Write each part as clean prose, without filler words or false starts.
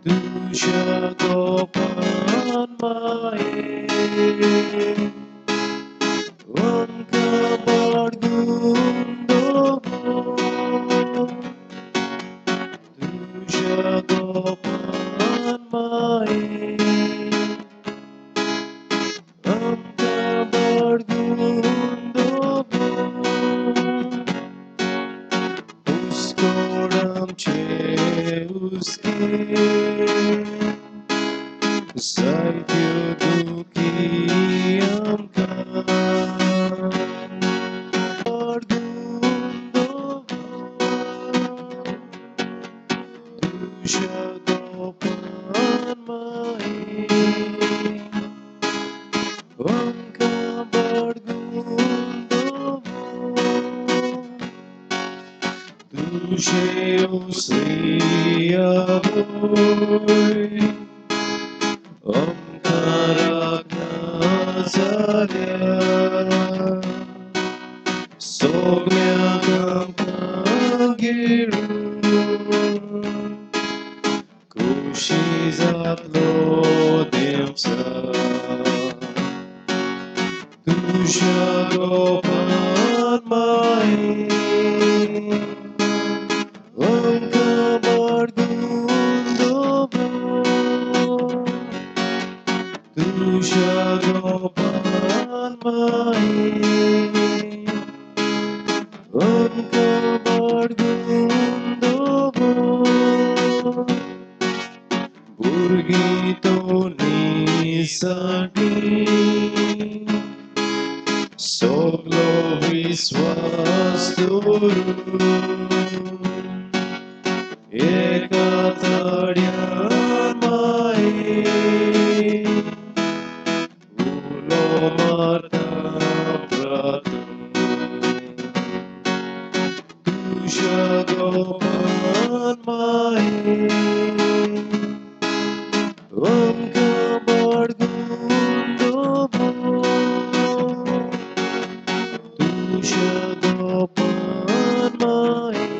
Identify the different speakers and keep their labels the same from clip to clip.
Speaker 1: तुज्या गोपान माये आमकां बाळगून दवर तुज्या गोपान माये आमकां बाळगून दवर पुस्कोड आमचे हुस्के जायत्यो दुखी आमकां बाळगून दवर तुज्या गोपान माये आमकां बाळगून दवर तुजे ओसरी आवय आमकां राखना जाल्यार सगळ्यांक आमकां घेवन खोशी जातलो देवचार तुज्या गोपान माये आमकां बाळगून दवर तुज्या गोपान माये आमकां बाळगून दवर भुरगीं दोनी साठी सगलो विस्वास दवरून एका ताळ्यान माये उलो मारता प्रार्थना तुज्या गोपान माये आमकां बाळगून दवर तुज्या गोपान माये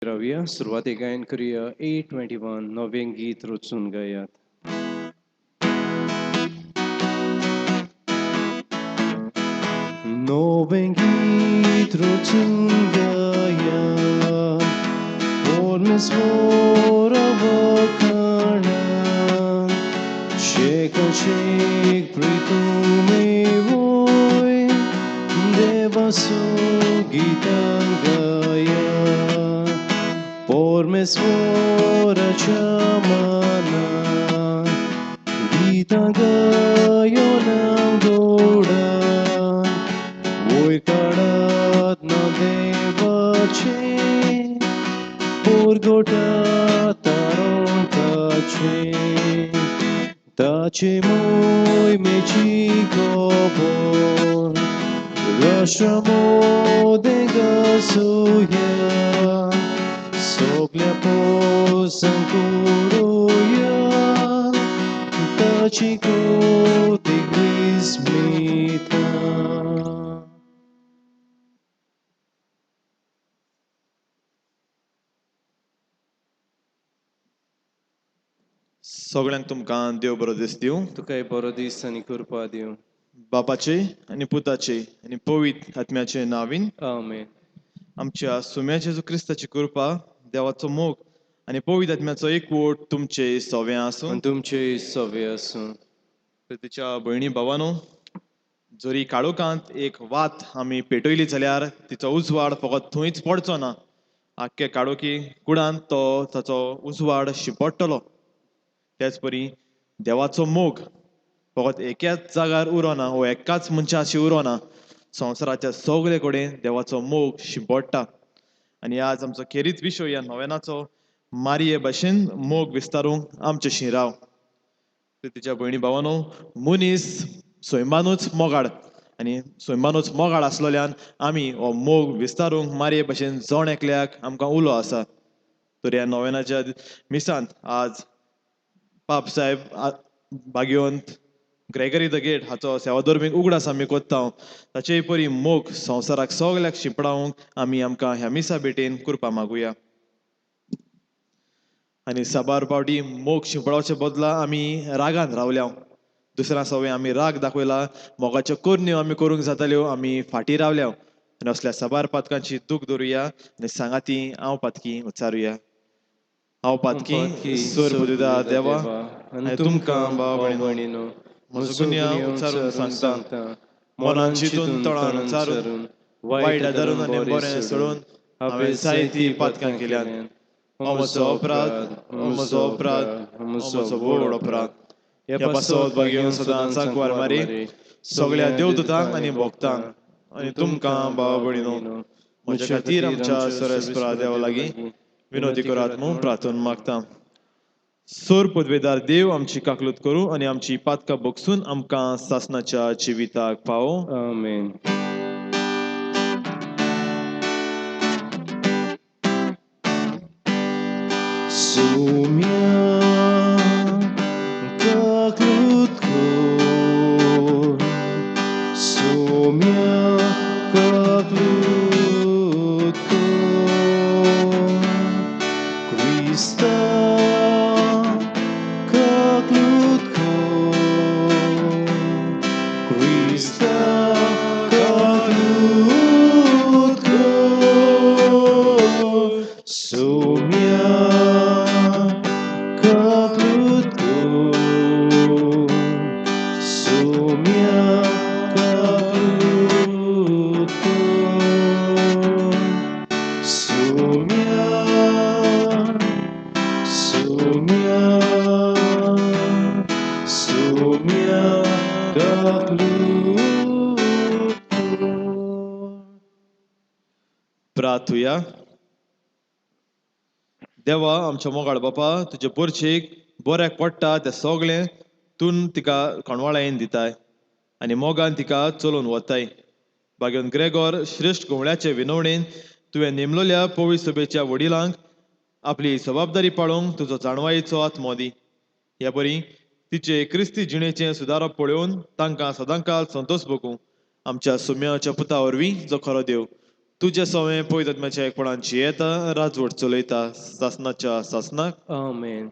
Speaker 1: रावया. सुरवातेक गायन करुया 821 नवें गीत रचून गायात. नवें गीत रचून गायात, परमेश्वरा वखाणान, शेकाशेक प्रितुमे वय देवासो गितां गाया. परमेश्वराच्या मानान गितां गायोन गोडान, वयर काडात ना देवाचें, परगटात तारण ताचें, ताचे मोहिमेची खबर राष्ट्रां मदें गाजोवया, सगल्या पोसांक कळोवया ताची कोतीक विस्मिता.
Speaker 2: सगळ्यांक तुमकां देव बरो दीस दिवं.
Speaker 1: तुकाय बरो दीस आनी कृपा दिवं.
Speaker 2: बापाचे आनी पुताचे आनी पवित्र आत्म्याचे नावीन.
Speaker 1: आमेन.
Speaker 2: आमच्या सुम्या जेजू क्रिस्ताची कृपा, देवाचो मोग आनी पवित्र आत्म्याचो एकवट तुमचे सवे आसूं.
Speaker 1: आनी तुमचेय सवे आसूं.
Speaker 2: तिच्या भयणी भावानो, जरी काळोखांत एक वात आमी पेटयली जाल्यार तिचो उजवाड फकत थंयच पडचो ना, आख्खे काळोखी कुडांत तो ताचो उजवाड शिंपडटलो. त्याच परी देवाचो मोग फकत एकाच जाग्यार उरोना वो एकाच मनशाशी उरोना, संवसाराच्या सगळे कडेन देवाचो मोग शिंपडटा. आनी आज आमचो खेरीत विशय ह्या नव्यानाचो, मारिये भाशेन मोग विस्तारूंक आमचे शिराव. तिच्या भयणी भावानो, मनीस सैमानूच मोगाळ आनी सैमानूच मोगाळ आसलेल्यान आमी हो मोग विस्तारूंक मारये भशेन जण एकल्याक आमकां उलो आसा. तर ह्या नव्यानाच्या मिसांत आज पाप साहेब भाग्यवंत ग्रेगरी the great हाचो सेवाधर्मीक उगडास आमी कोत्ता. ताचेय परी मोग संवसाराक सगल्याक शिंपडावंक आमी आमकां ह्या मिसा भेटेन कृपा मागुया. आनी साबार फावटी मोग शिंपडावचे बदला आमी रागान रावल्या, दुसऱ्या सवय आमी राग दाखयला, मोगाच्यो करण्यो आमी करूंक जाताल्यो आमी फाटीं रावल्या. आनी असल्या साबार पातकांची दूख धरुया आनी सांगाती हांव पातकी उच्चारुया. हांव पातकी सोर बुदिदा देवा आनी तुमकां भाव भयणीनो म्हजो गुन्यांव उच्चारून सांगता, मनान चिंतून तोंडान उच्चारून, वायट धरून आनी बरें सोडून हांवें जायतीं पातकां केल्यात. हो म्हजो अपराध, हो म्हजो अपराध, हो म्हजो व्हड अपराध. ह्या पासत भाग्यवंत सदां सांकवार मारी, सगळ्या देवदूतांक आनी भक्तांक आनी तुमकां भाव भयणीनो म्हज्या खातीर आमच्या सरस्परा देवा लागीं विनोदी करात म्हूण प्रार्थना मागता. सोर पदवेदार देव आमची काकलूत करूं आनी आमची पातकां बगसून आमकां सासनाच्या जिविताक पावो.
Speaker 1: आमेन.
Speaker 3: सुम्या काकलूत कर, सुम्या काकलूत कर, क्रिस्ता काकलूत कर, क्रिस्ता काकलूत कर, सुम्या काकलूत कर, सुम्या काकलूत कर, सुम्या, सुम्या, सुम्या काकलूत कर.
Speaker 2: प्रार्थुया. देवा आमच्या मोगाळ बापा, तुजे पोरचेक बऱ्याक पडटा तें सगळें तूं तिका कणवाळायेन दिताय आनी मोगान तिका चलोवन वताय. भाग्यवंत ग्रेगोर श्रेश्ठ घोवळ्याचे विनवणेन तुवें नेमलोल्या पवित्र सभेच्या वडिलांक आपली जबाबदारी पाळोवंक तुजो जाणवायेचो आत्मो दी. ह्या परी तिचे क्रिस्ती जिणेचें सुदारप पळोवन तांकां सदांकाळ संतोष भोगूं. आमच्या सुम्याच्या पुता वरवीं, जो खरो देव, तुजें सवें पयत आत्म्याच्या एकपणान जियेता, राजवट चलयता सासनाच्या सासनाक.
Speaker 1: आमेन.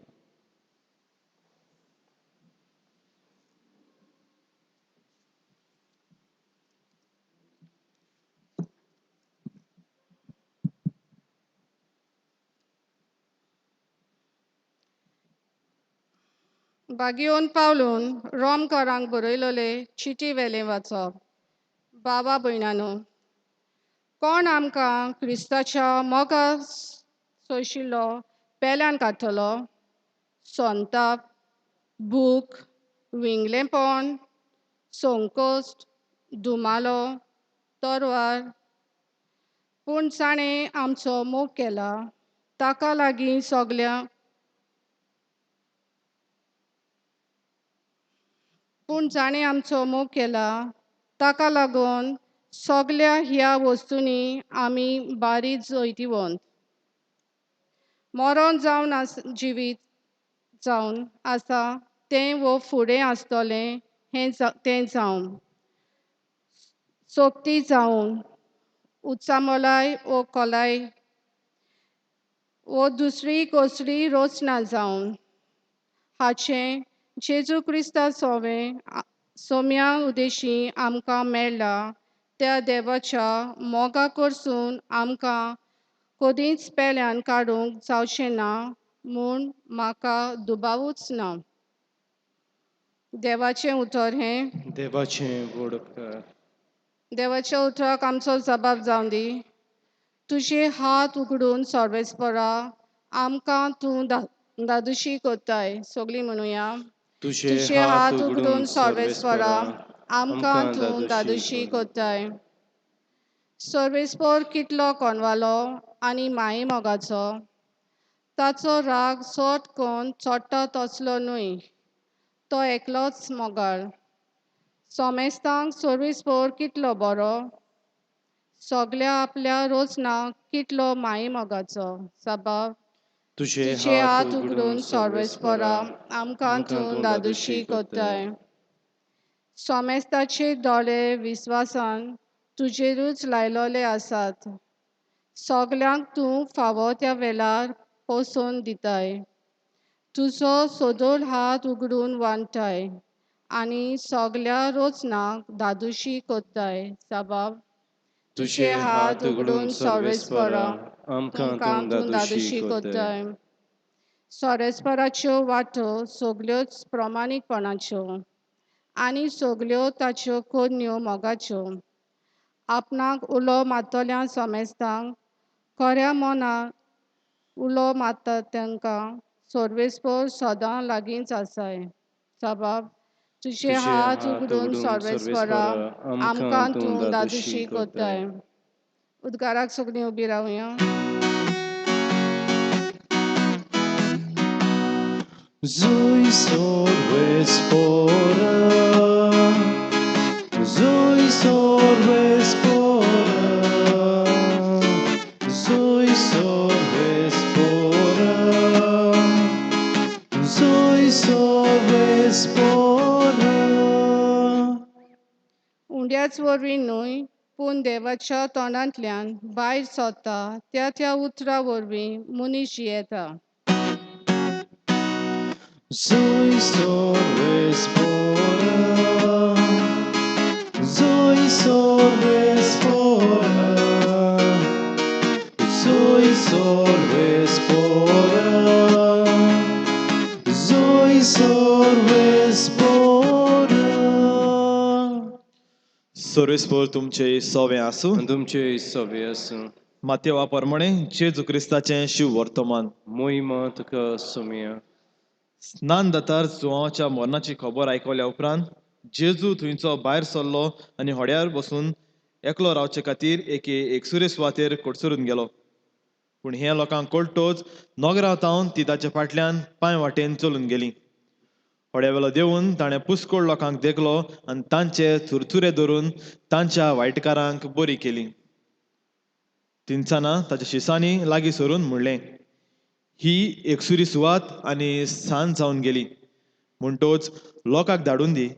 Speaker 4: बागियोन पावलून रोमकारांक बरयलेले चिटी वेलें वाचप. बाबा भयणानो, कोण आमकां क्रिस्ताच्या मोगा सोंशिल्लो पेल्यान काडटलो? संताप, भूक, विंगलेपण, संकोश्ट, धुमालो, तरवार? पूण जाणें आमचो मोग केला ताका लागीं सगल्या पूण जाणें आमचो मोग केला ताका लागून सगल्या ह्या वस्तूंनी आमी बारी जैतिवंत. मरण जावन आस जिवीत जावन आसा तें वो फुडें आसतलें हें तें जावन, सोंपती जावन, उचामोलाय वो खोलाय वो दुसरी कसली रचना जावन, हाचें जेजू क्रिस्ता सोवें सोम्या उदेशी आमकां मेळ्ळा त्या देवाच्या मोगा कडसून आमकां कदींच पेल्यान काडूंक जावचें ना म्हूण म्हाका दुबावूच ना. देवाचें उतर हें.
Speaker 1: देवाचें व्हड उपकार.
Speaker 4: देवाच्या उतराक आमचो जबाब जावं दी. तुजे हात उगडून सर्वेस्परा आमकां तूं दादुशी कोत्ताय. सगळीं म्हणुया.
Speaker 1: तुजे हात उगडून सर्वेस्परा
Speaker 4: आमकां तूं दादुशी कोत्ताय. सर्वेस्पर कितलो कोणवालो आनी माये मोगाचो, ताचो राग सोट कोन चोडटा तसलो न्हय, तो एकलोच मोगाळ. सोमेस्तांक सर्वेस्पर कितलो बरो, सगल्या आपल्या रोजनाक कितलो माये मोगाचो. सबाब.
Speaker 1: तुजे
Speaker 4: तुजे हात उगडून सर्वेस्परा आमकां तूं दादुशी कोत्ताय. सोमेस्ताचे दोळे विस्वासान तुजेरूच लायलोले आसात, सगल्यांक तूं फावो त्या वेळार पोसोवन दिताय. तुजो सदोळ हात उगडून वांटाय आनी सगल्या रोजनाक दादुशी कोत्ताय. साबाब.
Speaker 1: तुजे हात उगडून सर्वेस्परा आमकां तूं दादुशी कोत्ताय.
Speaker 4: सोरेस्पराच्यो वाटो सगल्योच प्रमाणीकपणाच्यो आनी सगल्यो ताच्यो कोन्यो मोगाच्यो. आपणाक उलो मारतल्या सोमेस्तांक खऱ्या मनान उलो मारता तांकां सर्वेस्पर सदां लागींच आसाय. साबाब. तुजे हात उगडून सर्वेस्परा आमकां तूं दादुशी कोत्ताय. उद्गाराक सगळीं उबी रावया.
Speaker 3: Zoe sorvespora, Zoe sorvespora, Zoe sorvespora, Zoe sorvespora.
Speaker 4: उंड्याच वरवीं न्हय, पूण देवाच्या तोंडांतल्यान भायर सरता त्या त्या उतरा वरवीं मनीस जियेता.
Speaker 3: Zoe sorvespora, Zoe sorvespora, Zoe sorvespora, Zoe sorvespora.
Speaker 2: सर्वेस्पर तुमचे सवें आसूं.
Speaker 1: आनी तुमचे सवे आसूं.
Speaker 2: मातेवा प्रमाणे जेजू क्रिस्ताचें शिव वर्तमान.
Speaker 1: मोहिमा तुका सोमया.
Speaker 2: स्नान दातार जुवाच्या मरणाची खबर आयकल्या उपरांत जेजू थंयचो भायर सरलो आनी होड्यार बसून एकलो रावचे खातीर एके एकसुरे सुवातेर कडसरून गेलो. पूण हें लोकांक कळटोच नगरा तावन ती ताचे फाटल्यान पांय वाटेन चलून गेली. होड्या वेलो देवून ताणें पुस्कोळ लोकांक देखलो आनी तांचे चुरचुरे धरून तांच्या वायटकारांक बरी केली. तिनसाना ताच्या शिसांनी लागीं सरून म्हणलें, ही एकसुरी सुवात आनी सांज जावन गेली, म्हणटोच लोकांक धाडून दी,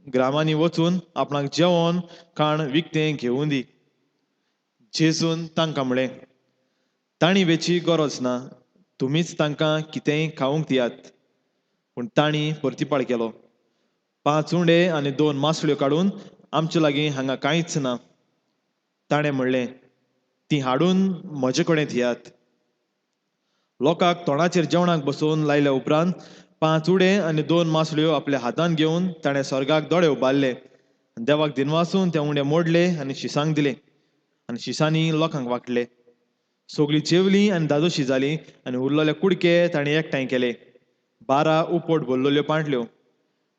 Speaker 2: ग्रामांनी वचून आपणाक जेवण खाण विकतें घेवून दी. जेजून तांकां म्हळें, तांणी वेची गरज ना, तुमीच तांकां कितेंय खावंक दियात. पूण तांणी परतिपाळ केलो, 5 उंडे आनी 2 मासळ्यो काडून आमचे लागीं हांगा कांयच ना. ताणें म्हणलें, ती हाडून म्हजे कडेन दियात. लोकांक तोंडाचेर जेवणाक बसोवन लायल्या उपरांत 5 उडे आनी 2 मासळ्यो आपल्या हातान घेवन ताणें स्वर्गाक दोळे उबारले, देवाक दिनवासून ते उंडे मोडले आनी शिसांक दिले आनी शिसांनी लोकांक वांटले. सगळीं जेवलीं आनी दादोशी जालीं आनी उरलेले कुडके ताणें एकठांय केले, 12 उपट भरलेल्यो पांटल्यो.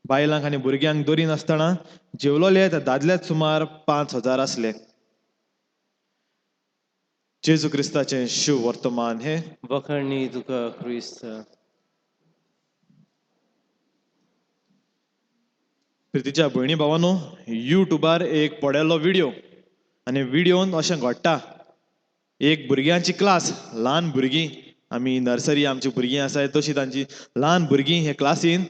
Speaker 2: बायलांक आनी भुरग्यांक दरिनासतना जेवलोले त्या दादल्याच सुमार 5000 आसले. जेजू क्रिस्ताचें शिव वर्तमान हें.
Speaker 1: वखणी तुका क्रिस्त.
Speaker 2: प्रितीच्या भयणी भावानो, युट्यूबार एक पडलेलो व्हिडिओ आनी व्हिडियोन अशें घडटा, एक भुरग्यांची क्लास, ल्हान भुरगीं, आमी नर्सरी आमची भुरगीं आसाय तशी तांची ल्हान भुरगीं हे क्लासीन,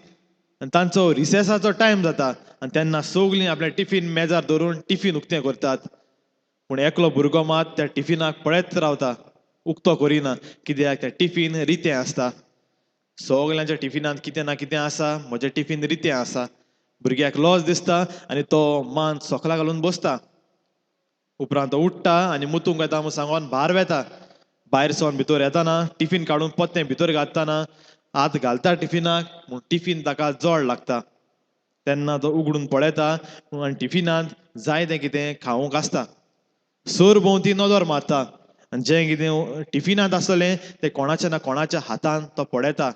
Speaker 2: आनी तांचो रिसेसाचो टायम जाता आनी तेन्ना सगलीं आपलें टिफीन मेजार दवरून टिफीन उक्तें करतात. पूण एकलो भुरगो मात त्या टिफिनाक पळयत रावता, उक्तो करिना, कित्याक तें टिफीन रितें आसता. सगल्यांच्या टिफिनांत कितें ना कितें आसा, म्हजें टिफीन रितें आसा. भुरग्याक लॉस दिसता आनी तो मान सोकला घालून बसता. उपरांत तो उठ्ठा आनी मुतूंक येता म्हूण सांगोन भायर वेता. भायर सावन भितर येताना टिफीन काडून परतें भितर घालतना हात घालता टिफिनाक, म्हूण टिफीन ताका जड लागता. तेन्ना तो उगडून पळयता आनी टिफिनांत जाय तें कितें खावंक आसता. सरभोंवती नदर मारता आनी जें कितें टिफिनांत आसतलें तें कोणाच्या ना कोणाच्या हातान तो पळयता.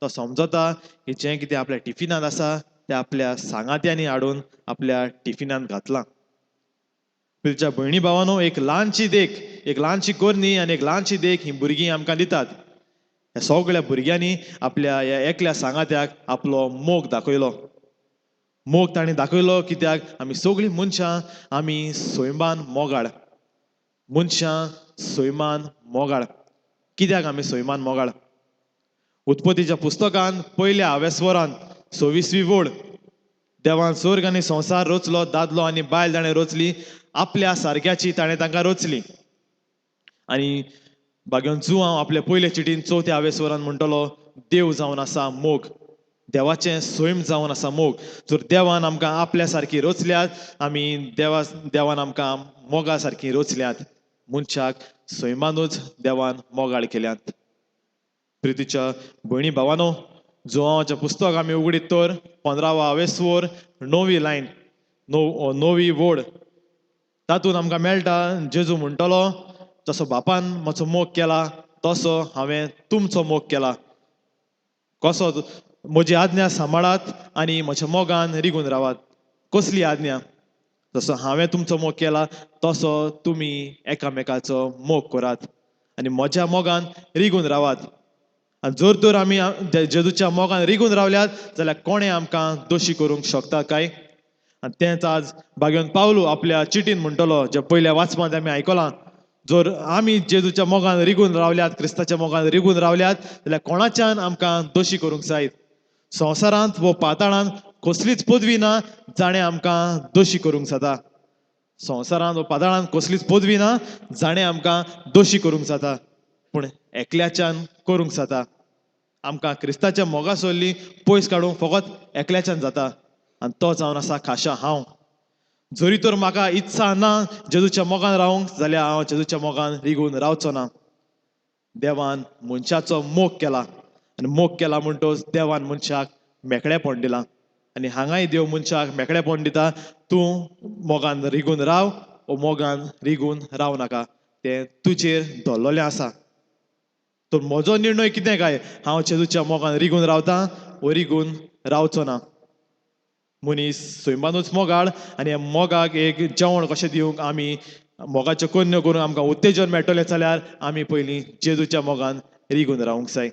Speaker 2: तो समजता की जें कितें आपल्या टिफिनांत आसा तें आपल्या सांगात्यांनी हाडून आपल्या टिफिनांत घातलां. तुमच्या भयणी भावानो, एक ल्हानशी देख, एक ल्हानशी करणी आनी एक ल्हानशी देख ही भुरगीं आमकां दितात. ह्या सगळ्या भुरग्यांनी आपल्या ह्या एकल्या सांगात्याक आपलो मोग दाखयलो. मोग तांणी दाखयलो कित्याक आमी सगळीं मनशां आमी सैमान मोगाळ. मनशां सैमान मोगाळ. कित्याक आमी सैमान मोगाळ? उत्पत्तीच्या पुस्तकान पयल्या आवेस्वरान 26वी वोड, देवान स्वर्ग आनी संवसार रचलो, दादलो आनी बायल ताणें रचली, आपल्या सारक्याची ताणें तांकां रचली. आनी बागेवन जुआंव आपल्या पयले चिटीन 4थ्या आवेस्वरान म्हणटलो, देव जावन आसा मोग, देवाचें सैम जावन आसा मोग. जर देवान आमकां आपल्या सारकी रचल्यात, आमी देवान आमकां मोगा सारकी रचल्यात. मनशाक सैमानूच देवान मोगाळ केल्यात. प्रितीच्या भयणी भावानो, जुआंवाचें पुस्तक आमी उगडीत तर 15वो आवेस्वर 9वी लायन, 9वी वोड, तातूंत आमकां मेळटा, जेजू म्हणटलो, जसो बापान म्हजो मोग केला तसो हांवें तुमचो मोग केला. कसो? म्हजी आज्ञा सांबाळात आनी म्हज्या मोगान रिगून रावात. कसली आज्ञा? जसो हांवें तुमचो मोग केला तसो तुमी एकामेकाचो मोग करात आनी म्हज्या मोगान रिगून रावात. आनी जर तर आमी जेजूच्या मोगान रिगून रावल्यात जाल्यार कोणें आमकां दोशी करूंक शकता काय? आनी तेंच आज बागेवन पावलू आपल्या चिटीन म्हणटलो, जे पयल्या वाचपांत आमी आयकलां, जर आमी जेजूच्या मोगान रिगून रावल्यात, क्रिस्ताच्या मोगान रिगून रावल्यात जाल्यार कोणाच्यान आमकां दोशी करूंक जायत? संवसारांत वो पाताळांत कसलीच पदवी ना जाणें आमकां दोशी करूंक जाता. संवसारांत वो पाताळांत कसलीच पदवी ना जाणें आमकां दोशी करूंक जाता, पूण एकल्याच्यान करूंक जाता. आमकां क्रिस्ताच्या मोगा सोल्ली पयस काडूंक फकत एकल्याच्यान जाता आनी तो जावन आसा खाशा हांव. जरी तर म्हाका इत्सा ना जेजूच्या मोगान रावंक जाल्यार हांव जेजूच्या मोगान रिगून रावचो ना. देवान मनशाचो मोग केला आनी मोग केला म्हणटच देवान मनशाक मेकळेपण दिलां आनी हांगाय देव मनशाक मेकळेपण दिता, तूं मोगान रिगून राव ओ मोगान रिगून राव नाका, तें तुजेर दवरलेलें आसा. तर म्हजो निर्णय कितें काय? हांव जेजूच्या मोगान रिगून रावता ओ रिगून रावचो ना. मनीस सैमानूच मोगाळ आनी ह्या मोगाक एक जेवण कशें दिवंक आमी मोगाच्यो कोन्यो करून आमकां उत्तेजन मेळटलें जाल्यार आमी पयलीं जेजूच्या मोगान रिगून रावंक जाय.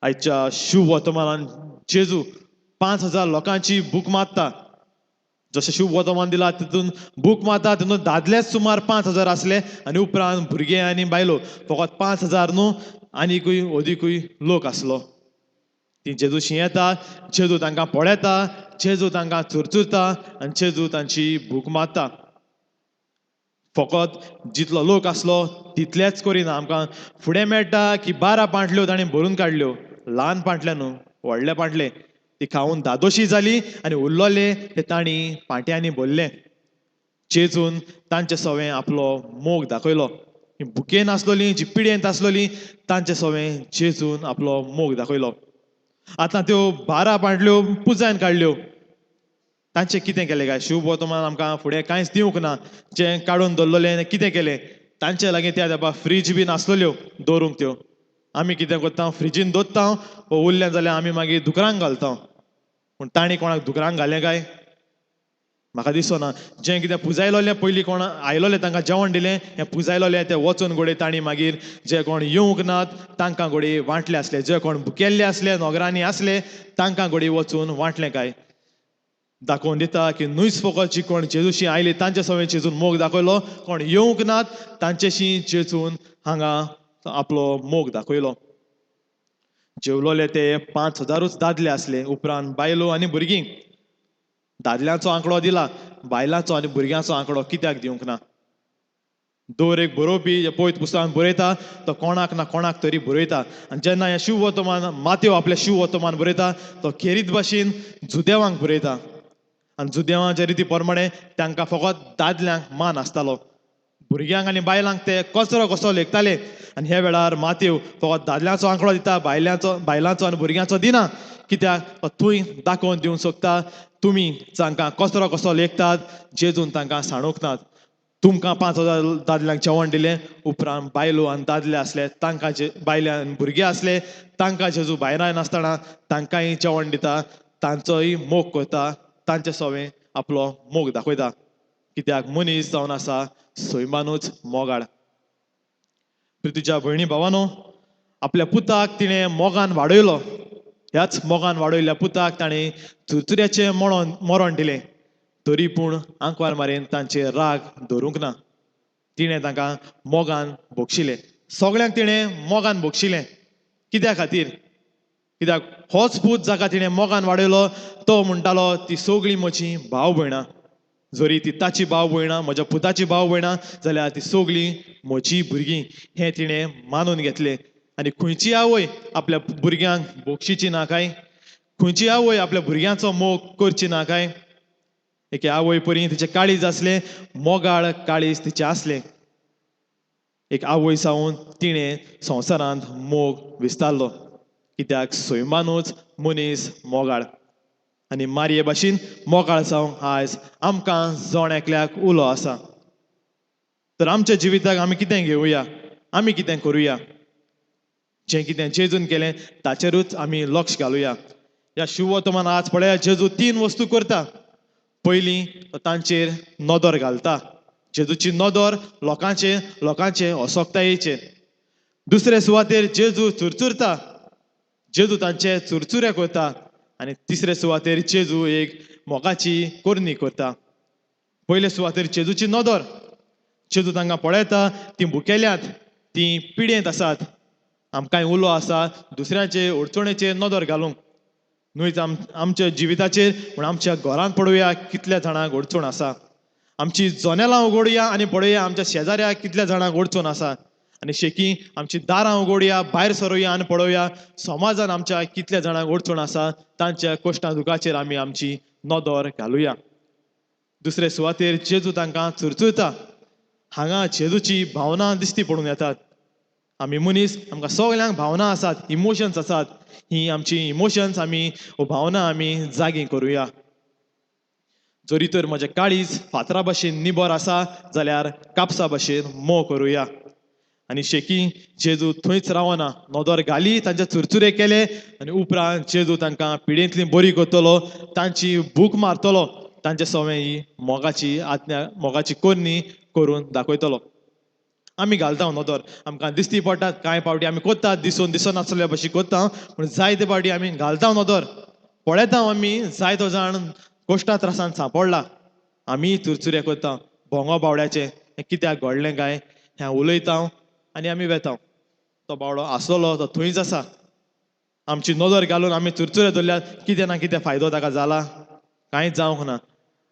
Speaker 2: आयच्या शुभ वर्तमानान जेजू 5000 लोकांची भूक मारता. जशें शुभ वर्तमान दिला तितून भूक मारता, तितून दादलेच सुमार 5000 आसले आनी उपरांत भुरगे आनी बायलो फकत 5000 न्हू, आनीकूय अदिकूय लोक आसलो. ती जेजूशी येता, जेजू तांकां पळयता, जेजू तांकां चुरचुरता आनी जेजू तांची भूक मारता. फकत जितलो लोक आसलो तितलेच करिना. आमकां फुडें मेळटा की 12 पांटल्यो ताणें भरून काडल्यो, ल्हान पांटल्या न्हू, व्हडले पांटले. ती खावन धादोशी जाली आनी उरलोले ते तांणी पांट्यांनी भरले. जेजून तांचे सवें आपलो मोग दाखयलो. भुकेन आसलोली, जी पिडेंत आसलोली, तांचे सवें जेजून आपलो मोग दाखयलो. आतां त्यो 12 पांटल्यो पुजायन काडल्यो. तांचें कितें केलें काय? शिवबोतमान आमकां फुडें कांयच दिवंक ना. जें काडून दवरलेलें कितें केलें? तांचे लागीं त्या तेंपार फ्रीज बी नासलेल्यो दवरूंक त्यो. आमी कितें करता, फ्रिजीन दवरता, वो उरलें जाल्यार आमी मागीर दुकरांक घालता. पूण तांणी कोणाक दुकरांक घालें काय? म्हाका दिसना. जें कितें पुजायलोलें पयलीं कोण आयलोलें तांकां जेवण दिलें, हें पुजायलोलें तें वचून घोडये तांणी मागीर जे कोण येवंक नात तांकां घोडये वांटले आसले, जे कोण भुकेल्ले आसले, नोगरांनी आसले तांकां घोडये वचून वांटलें काय? दाखोवन दिता की न्हूच फकत जी कोण जेजूशी आयली तांचे सवें जेजून मोग दाखयलो, कोण येवंक नात तांचेशी जेजून हांगा आपलो मोग दाखयलो. जेवलोले ते 5000 दादले आसले, उपरांत बायलो आनी भुरगीं. दादल्यांचो आंकडो दिला, बायलांचो आनी भुरग्यांचो आंकडो कित्याक दिवंक ना? दर एक बरोवपी जे पवित्र पुस्तकान बरयता तो कोणाक ना कोणाक तरी बरयता. आनी जेन्ना हें शिववर्तमान मातेव आपलें शिववर्तमान बरयता तो खेरीत भाशेन जुदेवांक बरयता. आनी जुदेवांच्या रिती प्रमाणे तांकां फकत दादल्यांक मान आसतालो, भुरग्यांक आनी बायलांक ते कचरो कसो लेखताले. आनी ह्या वेळार मातेव फकत दादल्यांचो आंकडो दिता, बायलांचो आनी भुरग्यांचो दिना. कित्याक? तो थंय दाखोवन दिवंक सोदता तुमी जांकां कचरो कसो लेखतात जेजून तांकां सांडूंक नात. तुमकां 5000 दादल्यांक जेवण दिलें, उपरांत बायलो आनी दादले आसले तांकां, जे बायले आनी भुरगे आसले तांकां जेजू भायराय नासतना तांकांय जेवण दिता, तांचोय मोग करता, तांचे सवें आपलो मोग दाखयता. कित्याक? मनीस जावन आसा सैमानूच मोगाळ. प्रितीच्या भयणी भावानो, आपल्या पुताक तिणें मोगान वाडयलो. ह्याच मोगान वाडयल्ल्या पुताक ताणें चुरचुऱ्याचें मरण दिलें, तरी पूण आंकवार मारेन तांचेर राग धरूंक ना. तिणें तांकां मोगान भोगशिलें, सगळ्यांक तिणें मोगान भोगशिलें. कित्या खातीर? कित्याक होच पूत जाका तिणें मोगान वाडयलो तो म्हणटालो ती सगळीं म्हजी भाव भयणां, जरी ती ताची भाव भयणां, म्हज्या पुताची भाव भयणां जाल्यार ती सगळीं म्हजी भुरगीं, हें तिणें मानून घेतलें. आनी खंयची आवय आपल्या भुरग्यांक बोगशिची ना काय? खंयची आवय आपल्या भुरग्यांचो मोग करची ना काय? एके आवय परी तिचें काळीज आसलें, मोगाळ काळीज तिचें आसलें. एक आवय जावन तिणें संवसारांत मोग विस्तारलो. कित्याक? सैमानूच मनीस मोगाळ. आनी मारये भाशेन मोगाळ जावंक आयज आमकां जण एकल्याक उलो आसा. तर आमच्या जिविताक आमी कितें घेवया, आमी कितें करुया? जें कितें जेजून केलें ताचेरूच आमी लक्ष घालुया. ह्या शिववर्तमान आज पळया जेजू 3 वस्तू करता. पयलीं तो तांचेर नदर घालता, जेजूची नदर लोकांचे लोकांचे असक्तायेचेर. दुसरे सुवातेर जेजू चुरचुरता, जेजू तांचे चुरचुरे करता. आनी तिसरे सुवातेर जेजू एक मोगाची करणी करता. पयले सुवातेर जेजूची नदर, जेजू तांकां पळयता, तीं भुकेल्यात, तीं पिडेंत आसात. आमकांय उलो आसा दुसऱ्याचे अडचणेचेर नदर घालूंक, न्हूच आमच्या जिविताचेर, पूण आमच्या घरांत पळोवया कितल्या जाणांक अडचण आसा. आमची जनेलां उगडया आनी पळोवया आमच्या शेजाऱ्याक कितल्या जाणांक अडचण आसा. आनी शेकी आमची दारां उगडया, भायर सरुया आनी पळोवया समाजान आमच्या कितल्या जाणांक अडचण आसा, तांच्या कश्टां दुखाचेर आमी आमची नदर घालुया. दुसरे सुवातेर जेजू तांकां चुरचुरता. हांगा जेजूची भावना दिश्टी पडून येतात. आमी मनीस, आमकां सगल्यांक भावना आसात, इमोशन्स आसात. ही आमची इमोशन्स आमी भावना आमी जागी करुया. जरी तर म्हजें काळीज फातरा भाशेन निबर आसा जाल्यार कापसा भाशेन मोव करुया. आनी शेकी जेजू थंयच रावना, नदर घाली, तांचे चुरचुरे केले आनी उपरांत जेजू तांकां पिडेंतली बरी करतलो, तांची भूक मारतलो, तांचे सवें ही मोगाची आज्ञा, मोगाची करणी करून दाखयतलो. आमी घालता नदर, आमकां दिसती पडटात. कांय पावटी आमी करतात दिसून दिसनासल्या भशेन करता, पूण जायते पावटी आमी घालता नदर, पळयता आमी जायतो जाण कश्टा त्रासान सांपडला. आमी चुरचुरे करता भोंगो बावड्याचें, हें कित्याक घडलें काय, हें उलयता आनी आमी वेता. तो बावडो आसलेलो तो थंयच आसा. आमची नदर घालून आमी चुरचुरे धरल्यार कितें ना कितें फायदो ताका जाला? कांयच जावंक ना.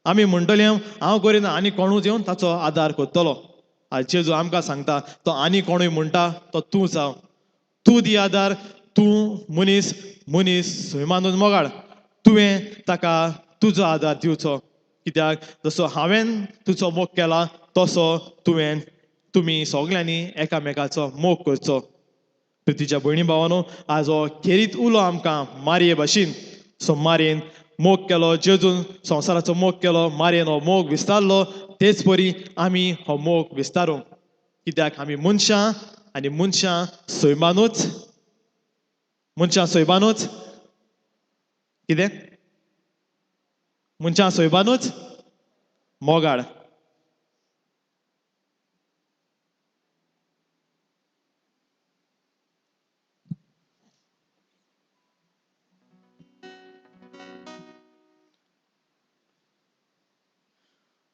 Speaker 2: आमी म्हणटले हांव करिना आनी कोणूच येवन ताचो आदार करतलो. आज जेजू आमकां सांगता तो आनी कोणूय म्हणटा तो तूं जाव, तूं दी आदार, तूं मनीस मनीस सैमानूच मोगाळ, तुवें ताका तुजो आदार दिवचो, कित्याक जसो हांवें तुजो मोग केला तसो तुवें तुमी सगल्यांनी एकामेकाचो मोग करचो। प्रितीच्या भयणी भावानो, आज हो खेरीत उलो आमकां मारये भाशेन। सो मारयेन मोग केलो, जेजून संवसाराचो मोग केलो, मारयेन हो मोग विस्तारलो, तेच परी आमी हो मोग विस्तारूं, कित्याक आमी मनशां आनी मनशां सैमानूच, मनशां सैमानूच कितें, मनशां सैमानूच मोगाळ।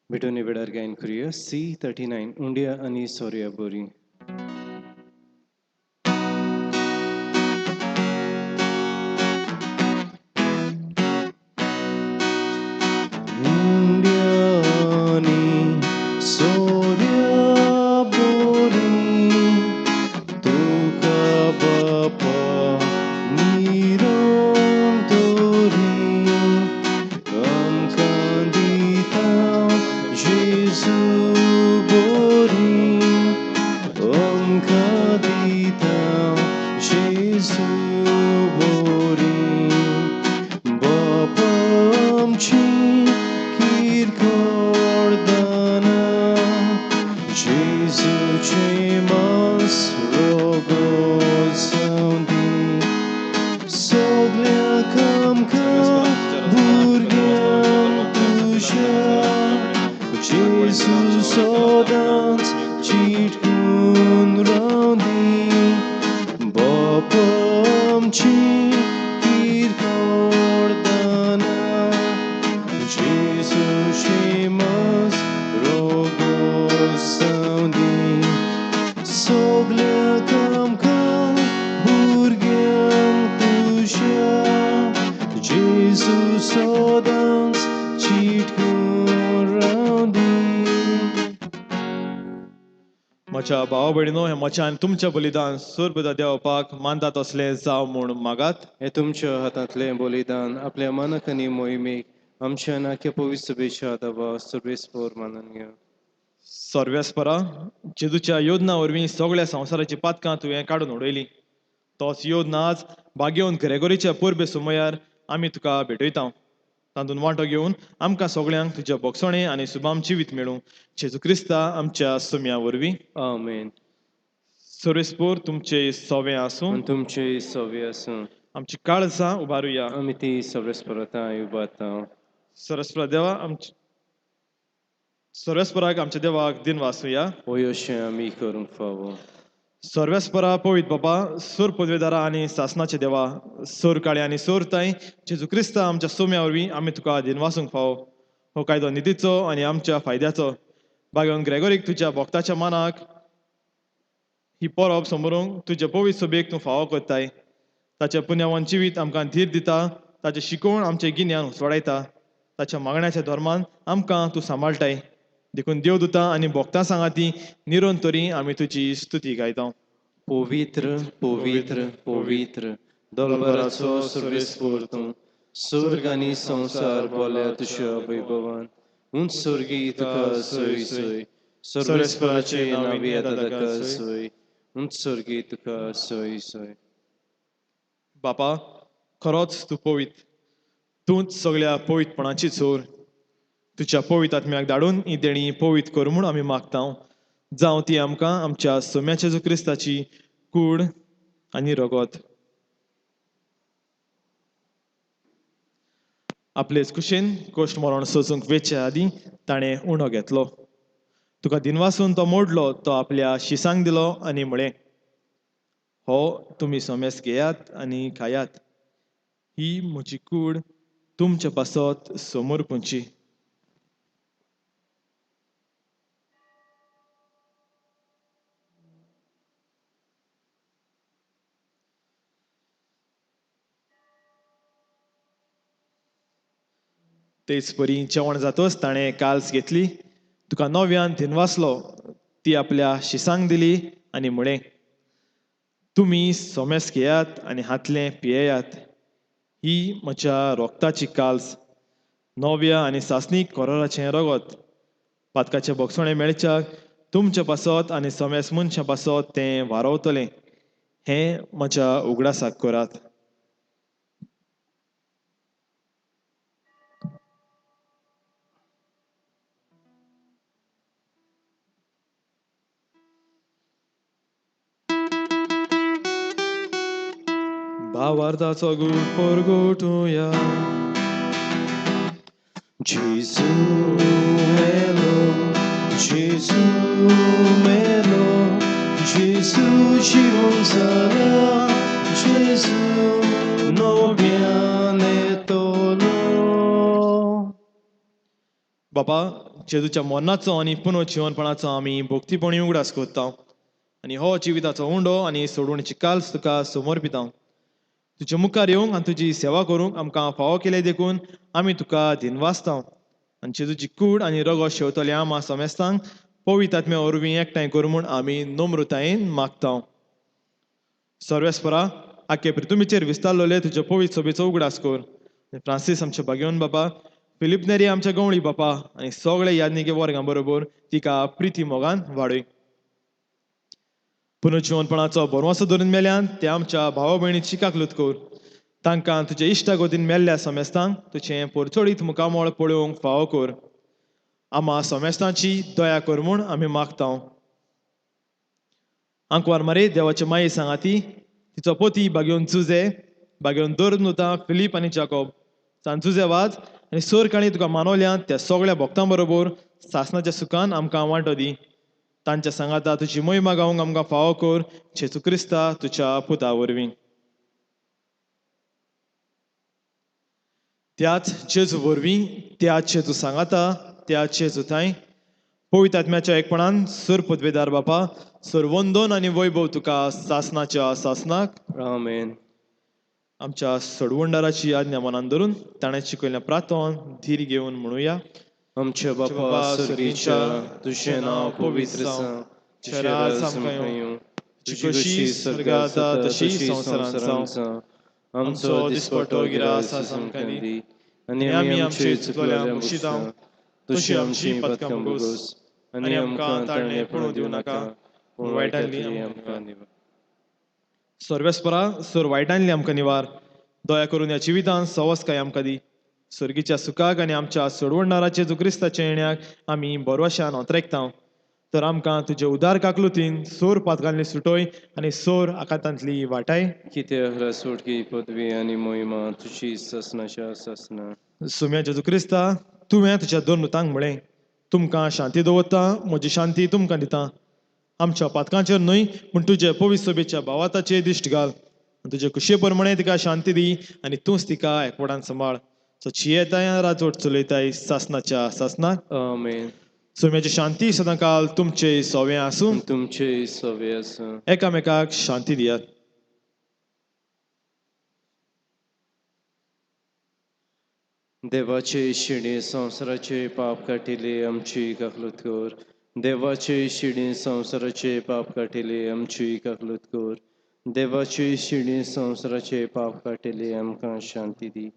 Speaker 1: भेटून वेळार गायन करूया C39 उंडिया आनी सोर्या बोरी।
Speaker 3: उंड्यानी सोर्या बोरी तुका बापा निरंतरी आमकां दिता जेजू बोरी, आमकां दिता जेजू बोरी, बापा आमची किरकोळ दाना, जेजूचें मांस रगत जावं दी, सगळ्याक आमकां भुरग्यांक तुज्या, जेजू सदांच चिटकून रावं दी, बापा आमची किरकोळ दाना, जेजूचें मांस रगत जावं दी, सगळ्याक आमकां भुरग्यांक तुज्या, जेजू सदांच चिटकून रावं दी।
Speaker 2: म्हज्या भावा भयणीनो, हें म्हज्या आनी तुमचें बलिदान सुर्बदा देवपाक मानता तसलें जावं म्हूण मागात।
Speaker 1: हें तुमच्या हातांतलें बलिदान आपल्या मानक आनी मोहिमेक आमच्या नाक्या पवित्र सभेच्या आदावा सर्वेस्पोर मानून घेवं।
Speaker 2: सर्वेस्परा, जेजूच्या योजना वरवीं सगळ्या संवसाराची पातकां तुवें काडून उडयली, तोच योजना आज भाग्योवन ग्रेगोरीच्या परबे सुमयार आमी तुका भेटयता, तातूंत वांटो घेवन आमकां सगळ्यांक तुज्या भोगसणे आनी सुबाम जिवीत मेळूं, जेजू क्रिस्ता आमच्या सुम्या वरवीं।
Speaker 1: आमेन।
Speaker 2: सर्वेस्पोर तुमचे सवे आसूं
Speaker 1: आनी तुमचे सवे आसूं।
Speaker 2: आमची काळजां उबारुया।
Speaker 1: आमी ती सर्वेस्परांत उबारता।
Speaker 2: सर्वेस्परा देवा, आमचे सर्वेस्पराक आमच्या देवाक दिन वासुया।
Speaker 1: होय अशें आमी करूंक फावो।
Speaker 2: सर्वेस्परा पवित्र बाबा, सूर पदवेदारा आनी सासनाचे देवा, सूर काळे आनी सूर ताई, जेजू क्रिस्ता आमच्या सोम्या वरवीं आमी तुका दिनवासूंक फावो। हो कायदो नितीचो आनी आमच्या फायद्याचो। बागेवन ग्रेगोरीक तुज्या भक्ताच्या मानाक ही परब समोरूंक तुज्या पवित्र सभेक तूं फावो करताय। ताच्या पुण्यावान जिवीत आमकां धीर दिता, ताचें शिकोवण आमचें गिन्यान उसवाडायता, ताच्या मागण्याच्या धर्मान आमकां तूं सांबाळटाय। देखून देवदूतां आनी भक्तां सांगाती निरंतरी आमी तुजी स्तुती गायता।
Speaker 1: पवित्र पवित्र पवित्र दलबराचो सर्वेस्पोर तूं, स्वर्ग आनी संवसार बोल्या तुज्या वैभवान, उंच स्वर्गी तुका सोय सोय, सर्वेस्पराचे नांवी येता ताका सोय, उंच स्वर्गी तुका सोय सोय।
Speaker 2: बापा, खरोच तूं पवित्र, तूंच सगळ्या पवित्रपणाची चोर। तुज्या पवित्र आत्म्याक धाडून ही देणी पवित्र कर म्हूण आमी मागता, जावं ती आमकां आमच्या सोम्याच्या जेजू क्रिस्ताची कूड आनी रगत। आपलेच कुशेन कोश्ट मरण सोसूंक वेचे आदीं ताणें उणो घेतलो, तुका दिनवासून तो मोडलो, तो आपल्या शिसांक दिलो आनी म्हळें, हो तुमी सोमेस घेयात आनी खायात, ही म्हजी कूड तुमचे पासत समोर पुंची। तेच परी जेवण जातच ताणें काल्स घेतली, तुका नव्यान दिनवासलो, ती आपल्या शिसांक दिली आनी म्हळें, तुमी सोमेस घेयात आनी हातलें पियेयात. ही म्हज्या रोगताची काल्स, नव्या आनी सासणीक कोरोराचें रगत. पातकाचें भोगसणें मेळच्याक तुमच्या पासत आनी समेस मनशां पासत तें वारवतलें. हें म्हज्या उगडासाक करात. भावार्थाचो गूट परगटुया.
Speaker 3: Gesù melo, Gesù melo, Gesù जीवन सारा, Gesù नव्याने तोलो.
Speaker 2: बापा, जेजूच्या मरणाचो आनी पुनर्जिवनपणाचो आमी भक्तीपणी उगडास करता आनी हो जिविताचो उंडो आनी सोडवणीची काल्स तुका समर्पिता. तुज्या मुखार येवंक आनी तुजी सेवा करूंक आमकां फावो केलें देखून आमी तुका दिनवासता. आनी जेजूची कूड आनी रगत शेवतले आमा समेस्तांक पवित्र आत्म्या वरवीं एकठांय कर म्हूण आमी नम्रतायेन मागता. सर्वेस्परा, आख्खे पृथ्वीचेर विस्तारलेले तुज्या पवित्र सभेचो उगडास कर. फ्रांसीस आमच्या भाग्यवन बापा, फिलीप नेरी आमच्या गवळी बापा आनी सगळे याज्ञिके वर्गां बरोबर तिका प्रिती मोगान वाडय. पुनर्जिवनपणाचो भरवंसो धरून मेल्यान ते आमच्या भावा भयणी चिकाकलूत कर. तांकां तुज्या इश्टागतीन मेल्ल्या समेस्तांक तुजें पोरचोडीत मुखामळ पळोवंक फावो कर. आमा समेस्तांची दया कर म्हूण आमी मागता. आंकवार मारे देवाचे माये सांगाती, तिचो पोती बागेवन जुजे, बागेवन दोर नुता फिलीप आनी जाकोब, सान जुजे वाज आनी सोर काणी तुका मानवल्यान त्या सगळ्या भक्तां बरोबर सासनाच्या सुखान आमकां वांटो दी. तांच्या सांगाता तुजी मोहिमा गावंक आमकां फावो कर, जेजू क्रिस्ता तुज्या पुता वरवीं. त्याच जेजू वरवीं, त्याच जेजू सांगाता, त्याच जेजू थांय पवित्र आत्म्याच्या एकपणान सुर पदवेदार बापा, सर वंदन आनी वैभव तुका सासनाच्या सासनाक.
Speaker 1: आमेन.
Speaker 2: आमच्या सोडवणदाराची आज्ञा मनान धरून ताणें शिकयल्ल्या प्रार्थन धीर घेवन म्हणुया.
Speaker 1: आमच्या बापा स्वर्गीच्या, तुजें नांव पवित्र जावं, तुजें राज आमकां येवं, तुजी कशी स्वर्गात जाता तशी संवसारांत जावं. आमचो दिसपटो गिरास आज आमकां दी आनी आमी आमचे चुकलेल्या बक्षितांव तशी आमची पदकां भोगोस आनी आमकां ताळणे पडूं दिवं नाका, पूण वायटांतली आमकां निवार.
Speaker 2: सर्वेस्परा, सर वायटांतली आमकां निवार. दया करून ह्या जिवितांत सवसकाय आमकां दी. सर्गीच्या सुखाक आनी आमच्या सोडवणदाराचे जेजू क्रिस्ताच्या येण्याक आमी बरवशान ओतरेकता. तर आमकां तुजे उदार काकलुतीन सोर पातकांतली सुटोय आनी सोर आकांतांतली वाटाय.
Speaker 1: कित्याक सुटकी, पदवी आनी मोहिमा तुजी ससनाच्या ससना.
Speaker 2: सुम्या जेजू क्रिस्ता, तुवें तुज्या दोन नुतांक म्हळें, तुमकां शांती दवरता, म्हजी शांती तुमकां दिता. आमच्या पातकांचेर न्हय पूण तुजे पवित्र सभेच्या भावाताचेर दिश्ट घाल. तुजे कुशे प्रमाणे तिका शांती दी आनी तूंच तिका एकवटान सांबाळ. सो चियेताय राजवट चलयताय सासनाच्या सासनाक.
Speaker 1: आमेन.
Speaker 2: सोम्याची शांती सदांकाल तुमचे सोवे आसूं.
Speaker 1: तुमचे सवे आसूं.
Speaker 2: एकामेकाक शांती दियात.
Speaker 1: देवाचे शिणे संवसाराचे पाप काटिले आमची काकलूत कर. देवाचे शिणे संवसाराचे पाप काटिले आमची काकलूत कर. देवाचे शिणे संवसाराचे पाप काटिले आमकां शांती दी.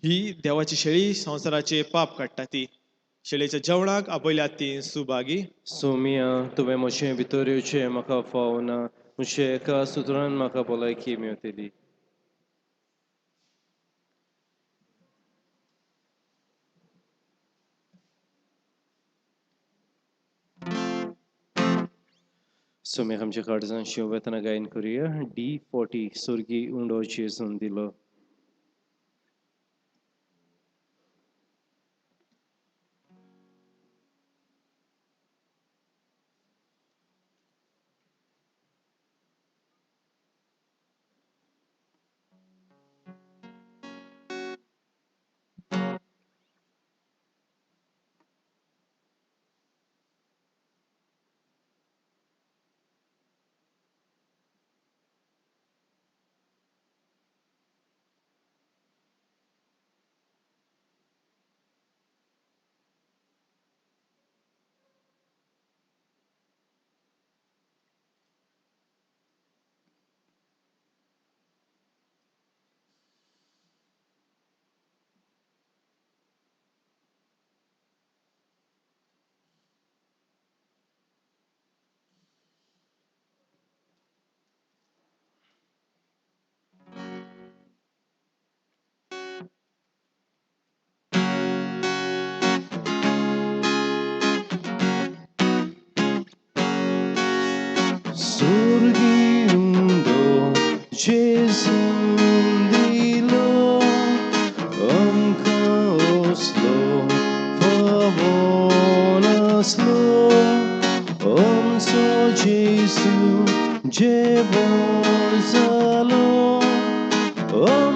Speaker 2: ही देवाची शेळी संवसाराचे पाप काडटा ती. शेळयेच्या जेवणाक आपयल्यात ती सुभागी.
Speaker 1: सोमिया, तुवें म्हजें भितर येवचें म्हाका फावना, म्हजे एका सुत्रान म्हाका भलायकी मेवतली. सोम्याक आमच्या काळजान शिव वेतना गायन करुया D40 सुर्गी उंडो जेजून दिलो.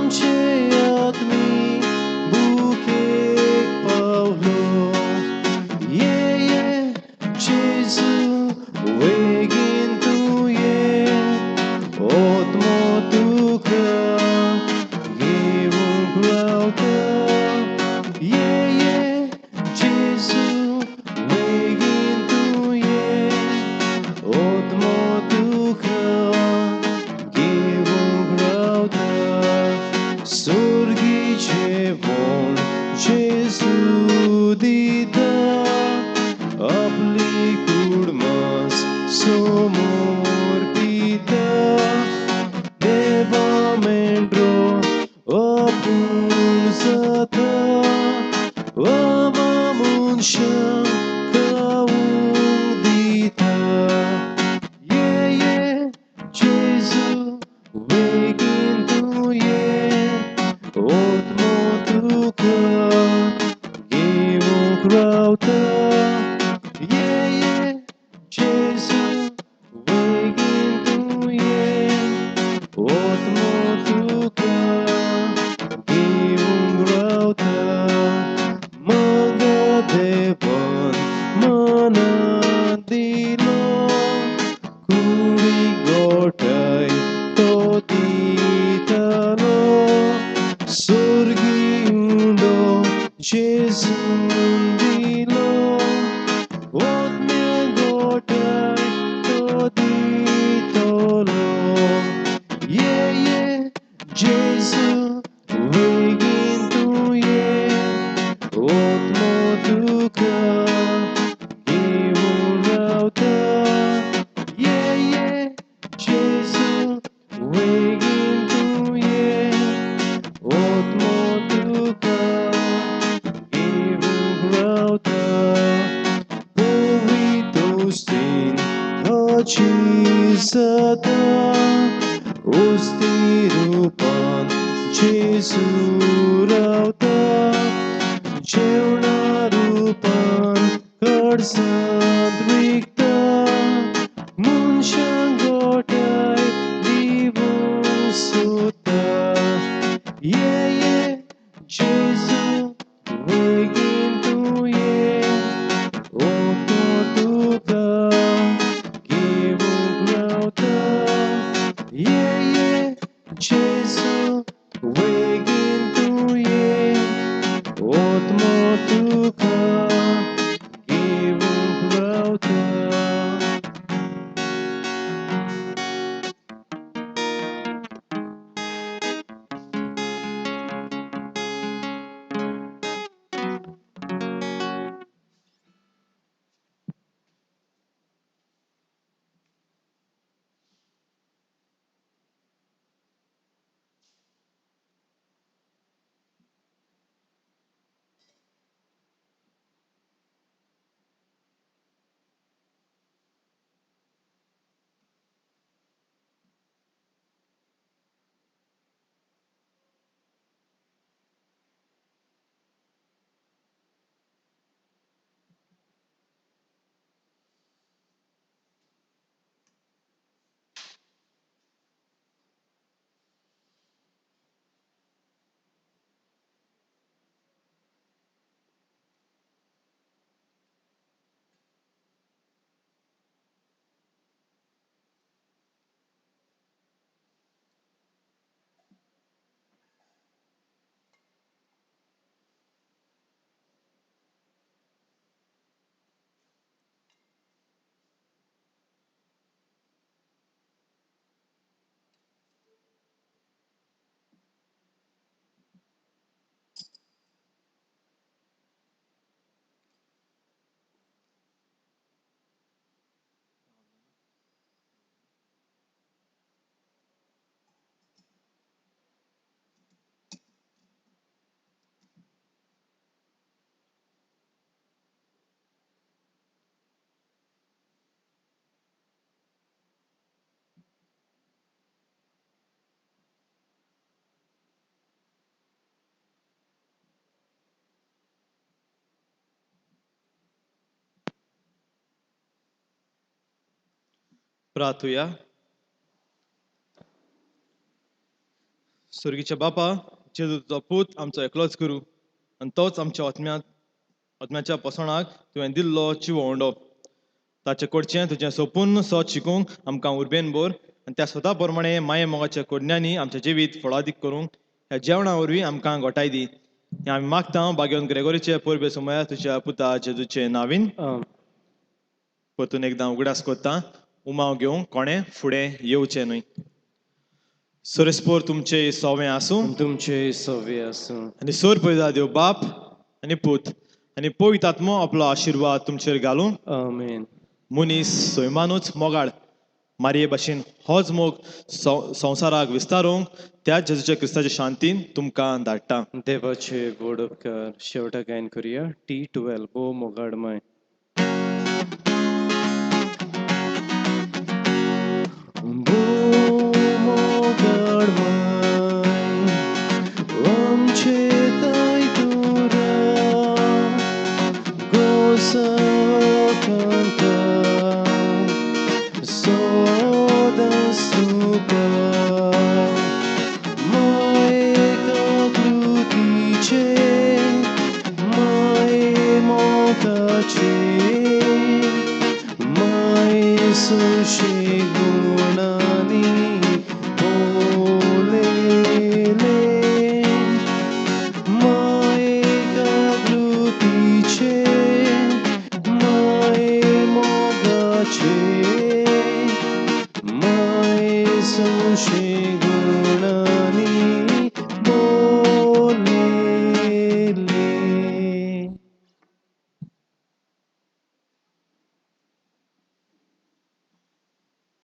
Speaker 3: आमचे आत्मी बुकेक पावलो. ये ये जेजू वेगीन तूं ये, आत्मो तुका घेवंक रावता. ये ये जेजू वेगीन तूं ये, आत्मो तुका घेवंक रावता. स्वर्गी जेवण जेजू दिता, आपली कूड मांस समर्पिता. देवा मेंढरो आपूण जाता, आमा मनशां खावंक दिता. ये ये जेजू वेगीन तूं ये, आत्मो तुका घेवंक रावता. ये ये जेजू वेगीन तूं ये, आत्मो तुका घेवंक रावता. मांगा देवान मना दिलो, कुडीक गोठाय तो दितालो. स्वर्गी उंडो जेजून दिलो, आत्म्या गोठाय तो दितलो. ये ये जेजू वेगीन तूं ये, आत्मो तुका घेवून रावता. ये ये जेजू वेगीन तूं ये, आत्मो तुका घेवंक रावता. पवित्र हाची जाता, उस्ती रुपान जेजू रावता. जेवणा रुपान कडसांत रिगता, मनशां गोठाय दिवंक सोदता. ये ये जेजू वेगीन तूं ये, आत्मो तुका घेवंक रावता. ये ये जेजू वेगीन तूं ये, आत्मो तुका घेवंक रावता.
Speaker 2: प्रार्थुया. सुर्गीच्या बापा, जेजू तुजो पूत आमचो एकलोच गुरू आनी तोच आमच्या आत्म्या आत्म्याच्या पोसणाक तुवें दिल्लो चिवो उंडो, ताचे कडचें तुजें सोपून सत शिकूंक आमकां उर्बेन भर आनी त्या स्वता प्रमाणे माये मोगाच्या कोडण्यांनी आमचें जिवीत फळादीक करूंक ह्या जेवणा वरवीं आमकां गोठाय दी. हें आमी मागता बागेवन ग्रेगोरीचे परबे सुमया तुज्या पुता जेजूचे नावीन.
Speaker 1: आमेन.
Speaker 2: परतून एकदां उगडास करता, उमाव घेवंक कोणें फुडें येवचें न्हय. सोरेस्पोर तुमचे सोवें आसूं.
Speaker 1: तुमचे सवे आसूं.
Speaker 2: आनी सोर पयता देव बाप आनी पूत आनी पवित्र आत्मो आपलो आशिर्वाद तुमचेर घालूं.
Speaker 1: आमेन.
Speaker 2: मनीस सैमानूच मोगाळ. मारये भाशेन होच मोग संवसाराक विस्तारूंक त्याच जेजूच्या क्रिस्ताच्या शांतीन तुमकां धाडटा.
Speaker 1: देवाचे व्हड उपकार. शेवटाक गायन करुया T12 भोव मोगाळ माय.